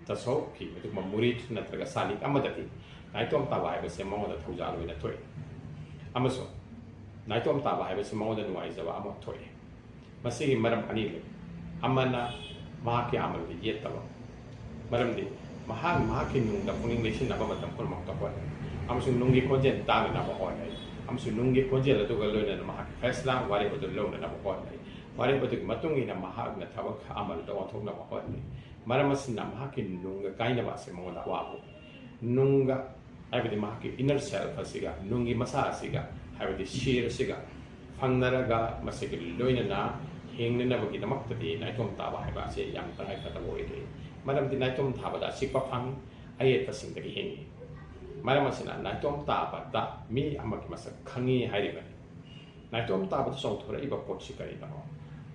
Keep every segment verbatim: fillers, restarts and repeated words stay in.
ꯇꯁꯧꯐꯀꯤ ꯑꯗꯨꯒꯨꯝꯕ ꯃꯨꯔꯤꯗ ꯅꯠꯇ꯭ꯔꯒ ꯁꯥꯂꯤꯛ ꯑꯃꯗꯗꯤ ꯅꯥꯏꯇꯣꯝ ꯇꯥꯕ ꯍꯥꯏꯕꯁꯦ ꯃꯉꯣꯟꯗ ꯊꯧꯖꯥꯜ ꯑꯣꯏꯅ ꯊꯣꯛꯏ꯫ ꯑꯃꯁꯨꯡ ꯅꯥꯏꯇꯣꯝ ꯇꯥꯕ ꯍꯥꯏꯕꯁꯤ ꯃꯉꯣꯟꯗ ꯅꯨꯡꯉꯥꯏꯖꯕ ꯑꯃ ꯊꯣꯛꯏ꯫ ꯃꯁꯤꯒꯤ ꯃꯔꯝ ꯑꯅꯤ ꯂꯩ꯫ ꯑꯃꯅ ꯃꯍꯥꯛꯀꯤ ꯑꯃꯜꯗ ꯌꯦꯠꯇꯕ, ꯃꯔꯝꯗꯤ ꯃꯍꯥꯛ ꯃꯍꯥꯛꯀꯤ ꯅꯨꯡꯗ ꯄꯨꯛꯅꯤꯡ ꯂꯩꯁꯤꯟꯅꯕ ꯃꯇꯝ ꯄꯨꯝꯅꯃꯛꯇ ꯍꯣꯠꯅꯩ, ꯑꯃꯁꯨꯡ ꯅꯨꯡꯒꯤ ꯈꯣꯟꯖꯦꯜ ꯇꯥꯅꯅꯕ ꯍꯣꯠꯅꯩ, ꯑꯃꯁꯨꯡ ꯅꯨꯡꯒꯤ ꯈꯣꯟꯖꯦꯜ ꯑꯗꯨꯒ ꯂꯣꯏꯅꯅ ꯃꯍꯥꯛꯀꯤ ꯐꯦꯁꯂꯥ, ꯋꯥꯔꯦꯞ ꯑꯗꯨ ꯂꯧꯅꯅꯕ ꯍꯣꯠꯅꯩ꯫ ꯋꯥꯔꯦꯞ ꯑꯗꯨꯒꯤ ꯃꯇꯨꯡ ꯏꯟꯅ ꯃꯍꯥꯛꯅ ꯊꯕꯛ ꯑꯃꯜꯗ ꯑꯣꯟꯊꯣꯛꯅꯕ ꯍꯣꯠꯅꯩ꯫ ꯃꯔꯝ ꯑꯁꯤꯅ ꯃꯍꯥꯛꯀꯤ ꯅꯨꯡꯒ ꯀꯥꯏꯅꯕ ꯑꯁꯤ ꯃꯉꯣꯟꯗ ꯑꯋꯥꯕ ꯑꯣꯏ꯫ ꯅꯨꯡꯒ, ꯍꯥꯏꯕꯗꯤ ꯃꯍꯥꯛꯀꯤ inner self ꯑꯁꯤꯒ, ꯅꯨꯡꯒꯤ ꯃꯁꯥ ꯑꯁꯤꯒ, ꯍꯥꯏꯕꯗꯤ ꯁꯤꯔ ꯑꯁꯤꯒ ꯐꯪꯅꯔꯒ ꯃꯁꯤꯒꯤ ꯂꯣꯏꯅꯅ ꯍꯤꯡꯅꯅꯕꯒꯤꯗꯃꯛꯇꯗꯤ ꯅꯥꯏꯇꯣꯝ ꯇꯥꯕ ꯍꯥꯏꯕ ꯑꯁꯤ ꯌꯥꯝ ꯇꯉꯥꯏꯐꯗꯕ ꯑꯣꯏꯔꯦ꯫ ꯃꯔꯝꯗꯤ ꯅꯥꯏꯇꯣꯝ ꯊꯥꯕꯗ ꯑꯆꯤꯛꯄ ꯐꯪ, ꯑꯌꯦꯠꯄꯁꯤꯡꯗꯒꯤ ꯍꯤꯡꯏ꯫ ꯃꯔꯝ ꯑꯁꯤꯅ ꯅꯥꯏꯇꯣꯝ ꯇꯥꯕꯗ ꯃꯤ ꯑꯃꯒꯤ ꯃꯁꯛ ꯈꯪꯉꯤ ꯍꯥꯏꯔꯤꯕꯅꯤ꯫ ꯅꯥꯏꯇꯣꯝ ꯇꯥꯕꯗ ꯆꯥꯎꯊꯣꯔꯛꯏꯕ ꯄꯣꯠꯁꯤ ꯀꯔꯤꯅꯣ?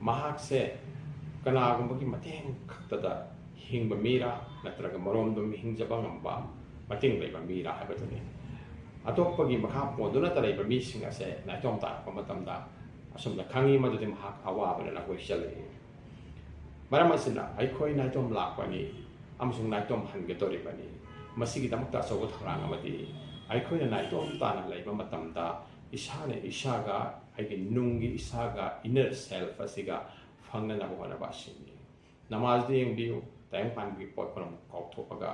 ꯃꯍꯥꯛꯁꯦ ꯀꯅꯥꯒꯨꯝꯕꯒꯤ ꯃꯇꯦꯡ ꯈꯛꯇꯗ ꯍꯤꯡꯕ ꯃꯤꯔꯥ, ꯅꯠꯇ꯭ꯔꯒ ꯃꯔꯣꯝꯗꯣꯝ ꯍꯤꯡꯖꯕ ꯉꯝꯕ, ꯃꯇꯦꯡ ꯂꯩꯕ ꯃꯤꯔꯥ ꯍꯥꯏꯕꯗꯨꯅꯤ꯫ ꯑꯇꯣꯞꯄꯒꯤ ꯃꯈꯥ ꯄꯣꯟꯗꯨꯅꯇ ꯂꯩꯕ ꯃꯤꯁꯤꯡ ꯑꯁꯦ ꯅꯥꯏꯇꯣꯝ ꯇꯥꯔꯛꯄ ꯃꯇꯝꯗ ꯑꯁꯨꯝꯅ ꯈꯪꯉꯤ, ꯃꯗꯨꯗꯤ ꯃꯍꯥꯛ ꯑꯋꯥꯕꯅ ꯅꯈꯣꯏ ꯆꯜꯂꯛꯏ꯫ ꯃꯔꯝ ꯑꯁꯤꯅ ꯑꯩꯈꯣꯏ ꯅꯥꯏꯇꯣꯝ ꯂꯥꯛꯄꯅꯤ ꯑꯃꯁꯨꯡ ꯅꯥꯏꯇꯣꯝ ꯍꯟꯒꯗꯧꯔꯤꯕꯅꯤ꯫ ꯃꯁꯤꯒꯤꯗꯃꯛꯇ ꯑꯆꯧꯕ ꯊꯧꯔꯥꯡ ꯑꯃꯗꯤ ꯑꯩꯈꯣꯏꯅ ꯅꯥꯏꯇꯣꯝ ꯇꯥꯅ ꯂꯩꯕ ꯃꯇꯝꯗ ꯏꯁꯥꯅ ꯏꯁꯥꯒ, ꯑꯩꯒꯤ ꯅꯨꯡꯒꯤ ꯏꯁꯥꯒ, inner self ꯑꯁꯤꯒ ꯐꯪꯅꯅꯕ ꯍꯣꯠꯅꯕ ꯑꯁꯤꯅꯤ꯫ ꯅꯃꯥꯖꯗ ꯌꯦꯡꯕꯤꯌꯨ, ꯇꯥꯏꯕꯪ ꯄꯥꯟꯕꯒꯤ ꯄꯣꯠ ꯄꯨꯝꯅꯃꯛ ꯀꯥꯎꯊꯣꯛꯑꯒ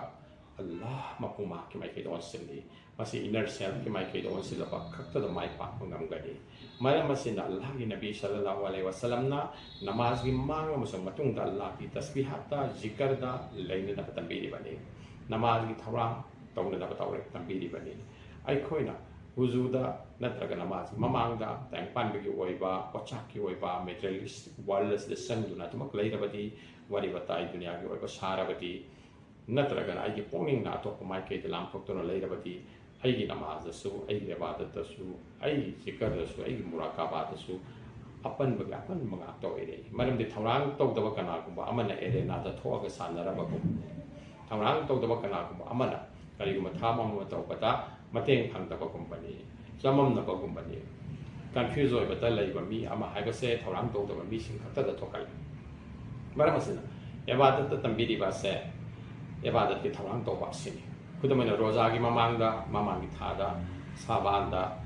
ꯑꯜꯂꯥꯍ ꯃꯄꯨ ꯃꯍꯥꯛꯀꯤ ꯃꯥꯏꯀꯩꯗ ꯑꯣꯟꯁꯤꯜꯂꯤ꯫ ꯃꯁꯤ inner selfꯀꯤ ꯃꯥꯏꯀꯩꯗ ꯑꯣꯟꯁꯤꯜꯂꯕ ꯈꯛꯇꯗ ꯃꯥꯏ ꯄꯥꯛꯄ ꯉꯝꯒꯅꯤ꯫ ꯃꯔꯝ ꯑꯁꯤꯅ ꯑꯜꯂꯥꯍꯒꯤ ꯅꯕꯤ ꯁꯜꯂꯜꯂꯥꯍꯨ ꯑꯂꯩꯍꯤ ꯋꯁꯜꯂꯝꯅ ꯅꯃꯥꯖꯒꯤ ꯃꯃꯥꯡ ꯑꯃꯁꯨꯡ ꯃꯇꯨꯡꯗ ꯑꯜꯂꯥꯍꯒꯤ ꯇꯁꯕꯤꯍꯥꯠꯇ, ꯖꯤꯀꯔꯗ ꯂꯩꯅꯅꯕ ꯇꯝꯕꯤꯔꯤꯕꯅꯤ꯫ ꯅꯃꯥꯖꯒꯤ ꯊꯧꯔꯥꯡ ꯇꯧꯅꯅꯕ ꯇꯧꯔꯦ, ꯇꯝꯕꯤꯔꯤꯕꯅꯤ꯫ ꯑꯩꯈꯣꯏꯅ ꯋꯨꯖꯨꯗ ꯅꯠꯇ꯭ꯔꯒ ꯅꯃꯥꯖꯒꯤ ꯃꯃꯥꯡꯗ ꯇꯥꯏꯕꯪ ꯄꯥꯟꯕꯒꯤ ꯑꯣꯏꯕ, ꯄꯣꯠꯆꯥꯛꯀꯤ ꯑꯣꯏꯕ, materialistic world ꯑꯁꯤꯗ ꯆꯪꯗꯨꯅ ꯑꯗꯨꯃꯛ ꯂꯩꯔꯕꯗꯤ, ꯋꯥꯔꯤ ꯋꯥꯇꯥꯏ ꯗꯨꯅꯤꯌꯥꯒꯤ ꯑꯣꯏꯕ ꯁꯥꯔꯕꯗꯤ, ꯅꯠꯇ꯭ꯔꯒꯅ ꯑꯩꯒꯤ ꯄꯨꯛꯅꯤꯡꯅ ꯑꯇꯣꯞꯄ ꯃꯥꯏꯀꯩꯗ ꯂꯥꯡꯊꯣꯛꯇꯨꯅ ꯂꯩꯔꯕꯗꯤ, ꯑꯩꯒꯤ ꯅꯃꯥꯖꯇꯁꯨ, ꯑꯩꯒꯤ ꯏꯕꯥꯗꯠꯇꯁꯨ, ꯑꯩꯒꯤ ꯖꯤꯀꯔꯗꯁꯨ, ꯑꯩꯒꯤ ꯃꯨꯔꯥꯀꯥꯕꯥꯗꯁꯨ ꯑꯄꯟꯕꯒꯤ ꯑꯄꯟꯕ ꯉꯥꯛꯇ ꯑꯣꯏꯔꯛꯏ꯫ ꯃꯔꯝꯗꯤ ꯊꯧꯔꯥꯡ ꯇꯧꯗꯕ ꯀꯅꯥꯒꯨꯝꯕ ꯑꯃꯅ ꯑꯦꯔꯦꯅꯥꯗ ꯊꯣꯛꯑꯒ ꯁꯥꯟꯅꯔꯕꯒꯨꯝꯕꯅꯤ꯫ ꯊꯧꯔꯥꯡ ꯇꯧꯗꯕ ꯀꯅꯥꯒꯨꯝꯕ ꯑꯃꯅ ꯀꯔꯤꯒꯨꯝꯕ ꯊꯕꯛ ꯑꯃ ꯇꯧꯕꯗ ꯃꯇꯦꯡ ꯐꯪꯗꯕꯒꯨꯝꯕꯅꯤ, ꯆꯃꯝꯅꯕꯒꯨꯝꯕꯅꯤ꯫ Confuse ꯑꯣꯏꯕꯗ ꯂꯩꯕ ꯃꯤ ꯑꯃ ꯍꯥꯏꯕꯁꯦ ꯊꯧꯔꯥꯡ ꯇꯧꯗꯕ ꯃꯤꯁꯤꯡ ꯈꯛꯇꯗ ꯊꯣꯛꯍꯜꯂꯤ꯫ ꯃꯔꯝ ꯑꯁꯤꯅ ꯏꯕꯥꯗꯠꯇ ꯇꯝꯕꯤꯔꯤꯕ ꯑꯁꯦ ꯏꯕꯥꯗꯠꯀꯤ ꯊꯧꯔꯥꯡ ꯇꯧꯕ ꯑꯁꯤꯅꯤ꯫ ꯈꯨꯗꯝ ꯑꯣꯏꯅ ꯔꯣꯖꯥꯒꯤ ꯃꯃꯥꯡꯗ, ꯃꯃꯥꯡꯒꯤ ꯊꯥꯗ, ꯁꯥꯕꯥꯟꯗ,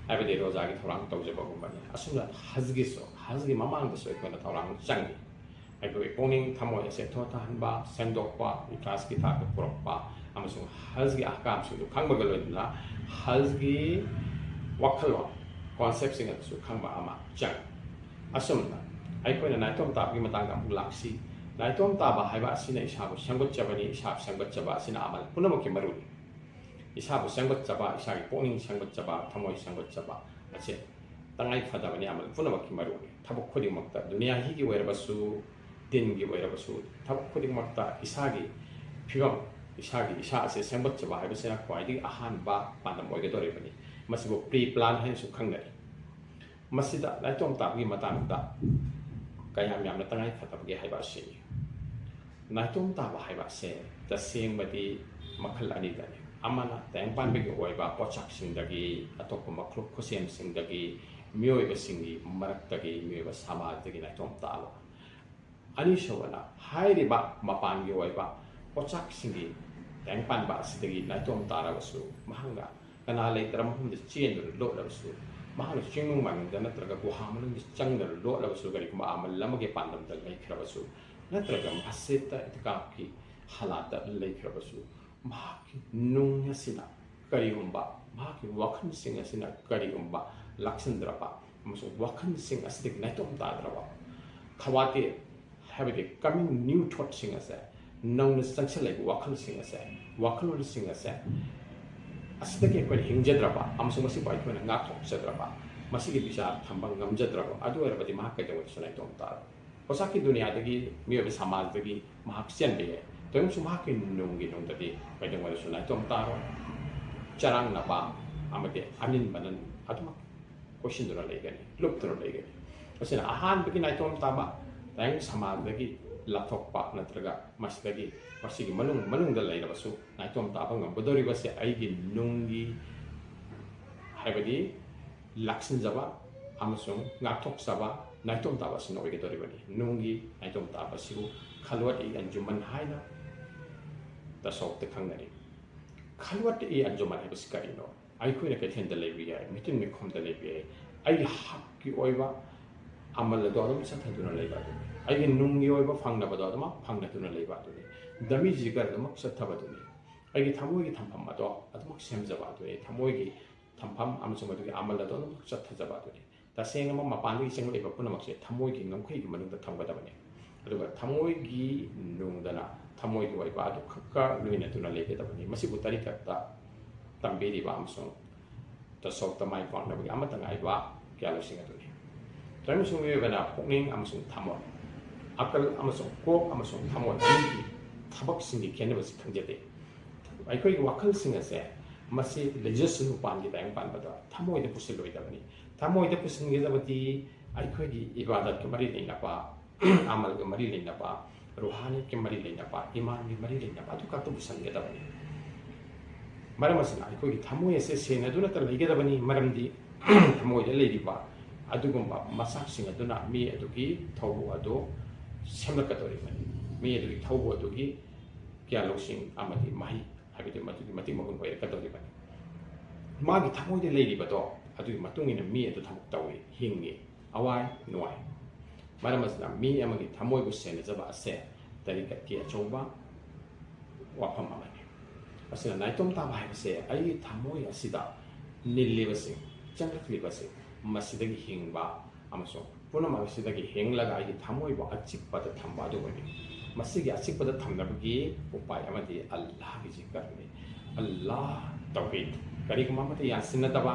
ꯍꯥꯏꯕꯗꯤ ꯔꯣꯖꯥꯒꯤ ꯊꯧꯔꯥꯡ ꯇꯧꯖꯕꯒꯨꯝꯕꯅꯤ꯫ ꯑꯁꯨꯝꯅ ꯍꯖꯒꯤꯁꯨ, ꯍꯖꯒꯤ ꯃꯃꯥꯡꯗꯁꯨ ꯑꯩꯈꯣꯏꯅ ꯊꯧꯔꯥꯡ ꯆꯪꯏ꯫ ꯑꯩꯈꯣꯏꯒꯤ ꯄꯨꯛꯅꯤꯡ ꯊꯃꯣꯏ ꯑꯁꯦ ꯊꯣꯊꯍꯟꯕ, ꯁꯦꯡꯗꯣꯛꯄ, ꯏꯈ꯭ꯂꯥꯁꯀꯤ ꯊꯥꯛꯇ ꯄꯨꯔꯛꯄ, ꯑꯃꯁꯨꯡ ꯍꯖꯒꯤ ꯑꯍꯀꯥꯝꯁꯤꯡꯗꯨ ꯈꯪꯕꯒ ꯂꯣꯏꯅꯅ ꯍꯖꯒꯤ ꯋꯥꯈꯜꯂꯣꯟ, ꯀꯣꯟꯁꯦꯞꯁꯤꯡ ꯑꯗꯨꯁꯨ ꯈꯪꯕ ꯑꯃ ꯆꯪꯏ꯫ ꯑꯁꯨꯝꯅ ꯑꯩꯈꯣꯏꯅ ꯅꯥꯏꯇꯣꯝ ꯇꯥꯕꯒꯤ ꯃꯇꯥꯡꯗ ꯑꯃꯨꯛ ꯂꯥꯛꯁꯤ꯫ ꯅꯥꯏꯇꯣꯝ ꯇꯥꯕ ꯍꯥꯏꯕ ꯑꯁꯤꯅ ꯏꯁꯥꯕꯨ ꯁꯦꯝꯒꯠꯆꯕꯅꯤ꯫ ꯏꯁꯥꯕꯨ ꯁꯦꯝꯒꯠꯆꯕ ꯑꯁꯤꯅ ꯑꯃꯜ ꯄꯨꯝꯅꯃꯛꯀꯤ ꯃꯔꯨꯅꯤ꯫ ꯏꯁꯥꯕꯨ ꯁꯦꯝꯒꯠꯆꯕ, ꯏꯁꯥꯒꯤ ꯄꯨꯛꯅꯤꯡ ꯁꯦꯝꯒꯠꯆꯕ, ꯊꯃꯣꯏ ꯁꯦꯝꯒꯠꯆꯕ ꯑꯁꯦ ꯇꯉꯥꯏ ꯐꯗꯕꯅꯤ, ꯑꯃꯜ ꯄꯨꯝꯅꯃꯛꯀꯤ ꯃꯔꯨꯅꯤ꯫ ꯊꯕꯛ ꯈꯨꯗꯤꯡꯃꯛꯇ, ꯗꯨꯅꯤꯌꯥꯒꯤ ꯑꯣꯏꯔꯕꯁꯨ, ꯗꯤꯟꯒꯤ ꯑꯣꯏꯔꯕꯁꯨ, ꯊꯕꯛ ꯈꯨꯗꯤꯡꯃꯛꯇ ꯏꯁꯥꯒꯤ ꯐꯤꯕꯝ, ꯏꯁꯥꯒꯤ ꯏꯁꯥ ꯑꯁꯦ ꯁꯦꯝꯒꯠꯆꯕ ꯍꯥꯏꯕꯁꯤꯅ ꯈ꯭ꯋꯥꯏꯗꯒꯤ ꯑꯍꯥꯟꯕ ꯄꯥꯟꯗꯝ ꯑꯣꯏꯒꯗꯧꯔꯤꯕꯅꯤ꯫ ꯃꯁꯤꯕꯨ ꯄ꯭ꯔꯤ ꯄ꯭ꯂꯥꯟ ꯍꯥꯏꯅꯁꯨ ꯈꯪꯅꯔꯤ꯫ ꯃꯁꯤꯗ ꯅꯥꯏꯇꯣꯝ ꯇꯥꯕꯒꯤ ꯃꯇꯥꯡꯗ ꯀꯌꯥꯝ ꯌꯥꯝꯅ ꯇꯉꯥꯏ ꯐꯗꯕꯒꯦ ꯍꯥꯏꯕ ꯑꯁꯤꯅꯤ꯫ ꯅꯥꯏꯇꯣꯝ ꯇꯥꯕ ꯍꯥꯏꯕ ꯑꯁꯦ ꯇꯁꯦꯡꯕꯗꯤ ꯃꯈꯜ ꯑꯅꯤꯗꯅꯤ꯫ ꯑꯃꯅ ꯇꯥꯏꯕꯪꯄꯥꯟꯕꯒꯤ ꯑꯣꯏꯕ ꯄꯣꯠꯁꯛꯁꯤꯡꯗꯒꯤ, ꯑꯇꯣꯞꯄ ꯃꯈꯜ ꯈꯨꯠꯁꯦꯝꯁꯤꯡꯗꯒꯤ, ꯃꯤꯑꯣꯏꯕꯁꯤꯡꯒꯤ ꯃꯔꯛꯇꯒꯤ, ꯃꯤꯑꯣꯏꯕ ꯁꯃꯥꯖꯗꯒꯤ ꯅꯥꯏꯇꯣꯝ ꯇꯥꯕ꯫ ꯑꯅꯤꯁꯨꯕꯅ ꯍꯥꯏꯔꯤꯕ ꯃꯄꯥꯟꯒꯤ ꯑꯣꯏꯕ ꯄꯣꯠꯁꯛꯁꯤꯡꯒꯤ ꯇꯥꯏꯕꯪꯄꯥꯟꯕ ꯑꯁꯤꯗꯒꯤ ꯅꯥꯏꯇꯣꯝ ꯇꯥꯔꯕꯁꯨ, ꯃꯍꯥꯛꯅ ꯀꯅꯥ ꯂꯩꯇ꯭ꯔ ꯃꯐꯝꯗ ꯆꯦꯟꯗꯨꯅ ꯂꯣꯠꯂꯕꯁꯨ, ꯃꯍꯥꯛꯅ ꯆꯤꯡꯅꯨꯡ ꯃꯥꯅꯨꯡꯗ ꯅꯠꯇ꯭ꯔꯒ ꯒꯨꯍꯥ ꯃꯅꯨꯡꯗ ꯆꯪꯗꯨꯅ ꯂꯣꯠꯂꯕꯁꯨ, ꯀꯔꯤꯒꯨꯝꯕ ꯑꯃꯜ ꯑꯃꯒꯤ ꯄꯥꯟꯗꯝꯗ ꯂꯩꯈ꯭ꯔꯕꯁꯨ, ꯅꯠꯇ꯭ꯔꯒ ꯃꯁꯖꯤꯗꯇ ꯏꯇꯤꯀꯥꯐꯀꯤ ꯍꯥꯂꯥꯠꯇ ꯂꯩꯈ꯭ꯔꯕꯁꯨ, ꯃꯍꯥꯛꯀꯤ ꯅꯨꯡ ꯑꯁꯤꯅ ꯀꯔꯤꯒꯨꯝꯕ, ꯃꯍꯥꯛꯀꯤ ꯋꯥꯈꯜꯁꯤꯡ ꯑꯁꯤꯅ ꯀꯔꯤꯒꯨꯝꯕ ꯂꯥꯛꯁꯤꯟꯗ꯭ꯔꯕ ꯑꯃꯁꯨꯡ ꯋꯥꯈꯜꯁꯤꯡ ꯑꯁꯤꯗꯒꯤ ꯅꯥꯏꯇꯣꯝ ꯇꯥꯗ꯭ꯔꯕ, ꯈꯋꯥꯇꯤꯔ ꯍꯥꯏꯕꯗꯤ coming new thoughtꯁꯤꯡ ꯑꯁꯦ, ꯅꯧꯅ ꯆꯪꯁꯤꯜꯂꯛꯏꯕ ꯋꯥꯈꯜꯁꯤꯡ ꯑꯁꯦ, ꯋꯥꯈꯜꯂꯣꯟꯁꯤꯡ ꯑꯁꯦ, ꯑꯁꯤꯗꯒꯤ ꯑꯩꯈꯣꯏꯅ ꯍꯤꯡꯖꯗ꯭ꯔꯕ ꯑꯃꯁꯨꯡ ꯃꯁꯤꯕꯨ ꯑꯩꯈꯣꯏꯅ ꯉꯥꯛꯊꯣꯛꯆꯗ꯭ꯔꯕ, ꯃꯁꯤꯒꯤ ꯕꯤꯆꯥꯔ ꯊꯝꯕ ꯉꯝꯖꯗ꯭ꯔꯕ, ꯑꯗꯨ ꯑꯣꯏꯔꯕꯗꯤ ꯃꯍꯥꯛ ꯀꯩꯗꯧꯉꯩꯗꯁꯨ ꯅꯥꯏꯇꯣꯝ ꯇꯥꯔꯣꯏ꯫ ꯄꯣꯠꯁꯛꯀꯤ ꯗꯨꯅꯤꯌꯥꯗꯒꯤ, ꯃꯤꯑꯣꯏꯕ ꯁꯃꯥꯖꯗꯒꯤ ꯃꯍꯥꯛ ꯆꯦꯟꯕ ꯌꯥꯏ꯫ ꯇꯧꯏꯒꯨꯝꯕꯁꯨ ꯃꯍꯥꯛꯀꯤ ꯅꯨꯡꯒꯤ ꯅꯨꯡꯗꯗꯤ ꯀꯩꯗꯧꯉꯩꯗꯁꯨ ꯅꯥꯏꯇꯣꯝ ꯇꯥꯔꯣꯏ꯫ ꯆꯔꯥꯡꯅꯕ ꯑꯃꯗꯤ ꯑꯅꯤꯟꯕꯅ ꯑꯗꯨꯃꯛ ꯀꯣꯏꯁꯤꯟꯗꯨꯅ ꯂꯩꯒꯅꯤ, ꯂꯨꯞꯇꯨꯅ ꯂꯩꯒꯅꯤ꯫ ꯃꯁꯤꯅ ꯑꯍꯥꯟꯕꯒꯤ ꯅꯥꯏꯇꯣꯝ ꯇꯥꯕ, ꯇꯥꯏꯕꯪ ꯁꯃꯥꯖꯗꯒꯤ ꯂꯥꯞꯊꯣꯛꯄ ꯅꯠꯇ꯭ꯔꯒ ꯃꯁꯤꯗꯒꯤ, ꯃꯁꯤꯒꯤ ꯃꯅꯨꯡ, ꯃꯅꯨꯡꯗ ꯂꯩꯔꯕꯁꯨ ꯅꯥꯏꯇꯣꯝ ꯇꯥꯕ ꯉꯝꯒꯗꯧꯔꯤꯕꯁꯦ ꯑꯩꯒꯤ ꯅꯨꯡꯒꯤ, ꯍꯥꯏꯕꯗꯤ ꯂꯥꯛꯁꯤꯟꯖꯕ ꯑꯃꯁꯨꯡ ꯉꯥꯛꯊꯣꯛꯆꯕ ꯅꯥꯏꯇꯣꯝ ꯇꯥꯕ ꯑꯁꯤꯅ ꯑꯣꯏꯒꯗꯧꯔꯤꯕꯅꯤ꯫ ꯅꯨꯡꯒꯤ ꯅꯥꯏꯇꯣꯝ ꯇꯥꯕ ꯑꯁꯤꯕꯨ ꯈꯜꯋꯠ ꯏ ꯑꯟꯖꯨꯃꯟ ꯍꯥꯏꯅ ꯇꯁꯧꯐꯇ ꯈꯪꯅꯔꯤ꯫ ꯈꯜꯋꯠ ꯏ ꯑꯟꯖꯨꯃꯟ ꯍꯥꯏꯕꯁꯤ ꯀꯔꯤꯅꯣ? ꯑꯩꯈꯣꯏꯅ ꯀꯩꯊꯦꯜꯗ ꯂꯩꯕ ꯌꯥꯏ, ꯃꯤꯇꯤꯟ ꯃꯤꯈꯣꯝꯗ ꯂꯩꯕ ꯌꯥꯏ, ꯑꯩꯒꯤ ꯍꯛꯀꯤ ꯑꯣꯏꯕ ꯑꯃꯜ ꯑꯗꯣ ꯑꯗꯨꯝ ꯆꯠꯊꯗꯨꯅ ꯂꯩꯕ ꯑꯗꯨꯅꯤ꯫ ꯑꯩꯒꯤ ꯅꯨꯡꯒꯤ ꯑꯣꯏꯕ ꯐꯪꯅꯕꯗꯣ ꯑꯗꯨꯃꯛ ꯐꯪꯅꯗꯨꯅ ꯂꯩꯕ ꯑꯗꯨꯅꯤ꯫ ꯗꯃꯤ ꯖꯤꯒꯔ ꯑꯗꯨꯃꯛ ꯆꯠꯊꯕꯗꯨꯅꯤ꯫ ꯑꯩꯒꯤ ꯊꯃꯣꯏꯒꯤ ꯊꯝꯐꯝ ꯑꯗꯣ ꯑꯗꯨꯃꯛ ꯁꯦꯝꯖꯕ ꯑꯗꯨꯅꯤ꯫ ꯊꯃꯣꯏꯒꯤ ꯊꯝꯐꯝ ꯑꯃꯁꯨꯡ ꯃꯗꯨꯒꯤ ꯑꯃꯜ ꯑꯗꯣ ꯑꯗꯨꯃꯛ ꯆꯠꯊꯖꯕ ꯑꯗꯨꯅꯤ꯫ ꯇꯁꯦꯡꯅ ꯑꯃ ꯃꯄꯥꯟꯗꯒꯤ ꯆꯪꯂꯛꯂꯤꯕ ꯄꯨꯝꯅꯃꯛꯁꯦ ꯊꯃꯣꯏꯒꯤ ꯉꯝꯈꯩꯒꯤ ꯃꯅꯨꯡꯗ ꯊꯝꯒꯗꯕꯅꯤ꯫ ꯑꯗꯨꯒ ꯊꯃꯣꯏꯒꯤ ꯅꯨꯡꯗꯅ ꯊꯃꯣꯏꯒꯤ ꯑꯣꯏꯕ ꯑꯗꯨ ꯈꯛꯀ ꯂꯣꯏꯅꯗꯨꯅ ꯂꯩꯒꯗꯕꯅꯤ꯫ ꯃꯁꯤꯕꯨ ꯇꯔꯤꯀꯠꯇ ꯇꯝꯕꯤꯔꯤꯕ ꯑꯃꯁꯨꯡ ꯇꯁꯧꯐꯇ ꯃꯥꯏ ꯄꯥꯛꯅꯕꯒꯤ ꯑꯃꯠꯇ ꯉꯥꯏꯕ ꯀꯌꯥ ꯂꯧꯁꯤꯡ ꯑꯗꯨꯅꯤ꯫ ꯇꯔꯤꯃꯁꯨꯡ ꯃꯤꯑꯣꯏꯕꯅ ꯄꯨꯛꯅꯤꯡ ꯑꯃꯁꯨꯡ ꯊꯃꯣꯏ, ꯑꯀꯜ ꯑꯃꯁꯨꯡ ꯀꯣꯛ ꯑꯃꯁꯨꯡ ꯊꯃꯣꯏ ꯑꯅꯤꯒꯤ ꯊꯕꯛꯁꯤꯡꯒꯤ ꯈꯦꯠꯅꯕꯁꯤ ꯈꯪꯖꯗꯦ꯫ ꯑꯩꯈꯣꯏꯒꯤ ꯋꯥꯈꯜꯁꯤꯡ ꯑꯁꯦ ꯃꯁꯤ ꯂꯩꯖꯁꯅꯨ ꯄꯥꯟꯒꯤ ꯇꯥꯏꯌꯣꯟ ꯄꯥꯟꯕꯗ ꯊꯃꯣꯏꯗ ꯄꯨꯁꯤꯜꯂꯣꯏꯗꯕꯅꯤ꯫ ꯊꯃꯣꯏꯗ ꯄꯨꯁꯤꯟꯒꯗꯕꯗꯤ ꯑꯩꯈꯣꯏꯒꯤ ꯏꯕꯥꯗꯠꯀ ꯃꯔꯤ ꯂꯩꯅꯕ, ꯑꯃꯜꯒ ꯃꯔꯤ ꯂꯩꯅꯕ, ꯔꯨꯍꯥꯅꯤꯌꯠꯀ ꯃꯔꯤ ꯂꯩꯅꯕ, ꯏꯃꯥꯟꯒ ꯃꯔꯤ ꯂꯩꯅꯕ ꯑꯗꯨ ꯈꯛꯇ ꯄꯨꯁꯤꯟꯒꯗꯕꯅꯤ꯫ ꯃꯔꯝ ꯑꯁꯤꯅ ꯑꯩꯈꯣꯏꯒꯤ ꯊꯃꯣꯏ ꯑꯁꯦ ꯁꯦꯡꯅꯗꯨꯅꯇ ꯂꯩꯒꯗꯕꯅꯤ, ꯃꯔꯝꯗꯤ ꯊꯃꯣꯏꯗ ꯂꯩꯔꯤꯕ ꯑꯗꯨꯒꯨꯝꯕ ꯃꯆꯥꯛꯁꯤꯡ ꯑꯗꯨꯅ ꯃꯤ ꯑꯗꯨꯒꯤ ꯊꯧꯕꯨ ꯑꯗꯨ ꯁꯦꯝꯂꯛꯀꯗꯧꯔꯤꯕꯅꯤ꯫ ꯃꯤ ꯑꯗꯨꯒꯤ ꯊꯧꯕꯨ ꯑꯗꯨꯒꯤ ꯀꯌꯥ ꯂꯧꯁꯤꯡ ꯑꯃꯗꯤ ꯃꯍꯩ ꯍꯥꯏꯕꯗꯤ ꯃꯗꯨꯒꯤ ꯃꯇꯤꯛ ꯃꯒꯨꯟ ꯑꯣꯏꯔꯛꯀꯗꯧꯔꯤꯕꯅꯤ꯫ ꯃꯥꯒꯤ ꯊꯃꯣꯏꯗ ꯂꯩꯔꯤꯕꯗꯣ ꯑꯗꯨꯒꯤ ꯃꯇꯨꯡ ꯏꯟꯅ ꯃꯤ ꯑꯗꯨ ꯊꯕꯛ ꯇꯧꯏ, ꯍꯤꯡꯉꯤ, ꯑꯋꯥꯏ ꯅꯨꯡꯉꯥꯏ꯫ ꯃꯔꯝ ꯑꯁꯤꯅ ꯃꯤ ꯑꯃꯒꯤ ꯊꯃꯣꯏꯕꯨ ꯁꯦꯟꯅꯖꯕ ꯑꯁꯦ ꯇꯔꯤꯀꯠꯀꯤ ꯑꯆꯧꯕ ꯋꯥꯐꯝ ꯑꯃꯅꯤ꯫ ꯑꯁꯤꯅ ꯅꯥꯏꯇꯣꯝ ꯇꯥꯕ ꯍꯥꯏꯕꯁꯦ ꯑꯩꯒꯤ ꯊꯃꯣꯏ ꯑꯁꯤꯗ ꯅꯤꯜꯂꯤꯕꯁꯤꯡ, ꯆꯪꯂꯛꯂꯤꯕꯁꯤꯡ, ꯃꯁꯤꯗꯒꯤ ꯍꯤꯡꯕ ꯑꯃꯁꯨꯡ ꯄꯨꯝꯅꯃꯛ ꯑꯁꯤꯗꯒꯤ ꯍꯦꯡꯂꯒ ꯑꯩꯒꯤ ꯊꯃꯣꯏꯕꯨ ꯑꯆꯤꯛꯄꯗ ꯊꯝꯕ ꯑꯗꯨꯕꯨꯅꯤ꯫ ꯃꯁꯤꯒꯤ ꯑꯆꯤꯛꯄꯗ ꯊꯝꯅꯕꯒꯤ ꯎꯄꯥꯏ ꯑꯃꯗꯤ ꯑꯜꯂꯥꯍꯒꯤ ꯖꯤꯀꯔꯅꯤ꯫ ꯑꯜꯂꯥꯍ ꯇꯧꯍꯤꯗ, ꯀꯔꯤꯒꯨꯝꯕ ꯑꯃꯠꯇ ꯌꯥꯟꯁꯤꯟꯅꯗꯕ,